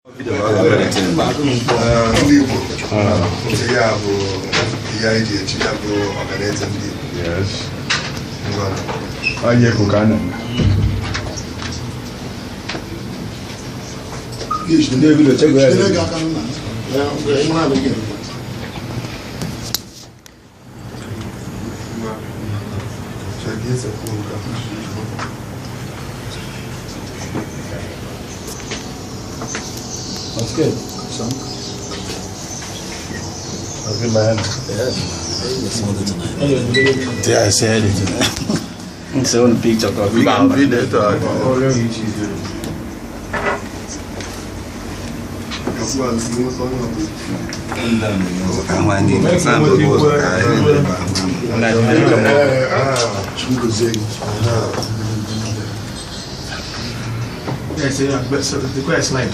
Ndị Igbo ya bụ ihe anyị ji echi ya bụ ọhaneze ndị Igbo. Yes. Ngwa. Onye kụ ka a na-eme. Ngwa. Chọọ ka esi ekwu nke a. That's good. Son. That's good, man. Yeah, I said it. It's on picture. We can video it. Okwu a si nweta onye ọbụla. Chukwu gozie gị. Yeah, so, yeah, but so the quite slide.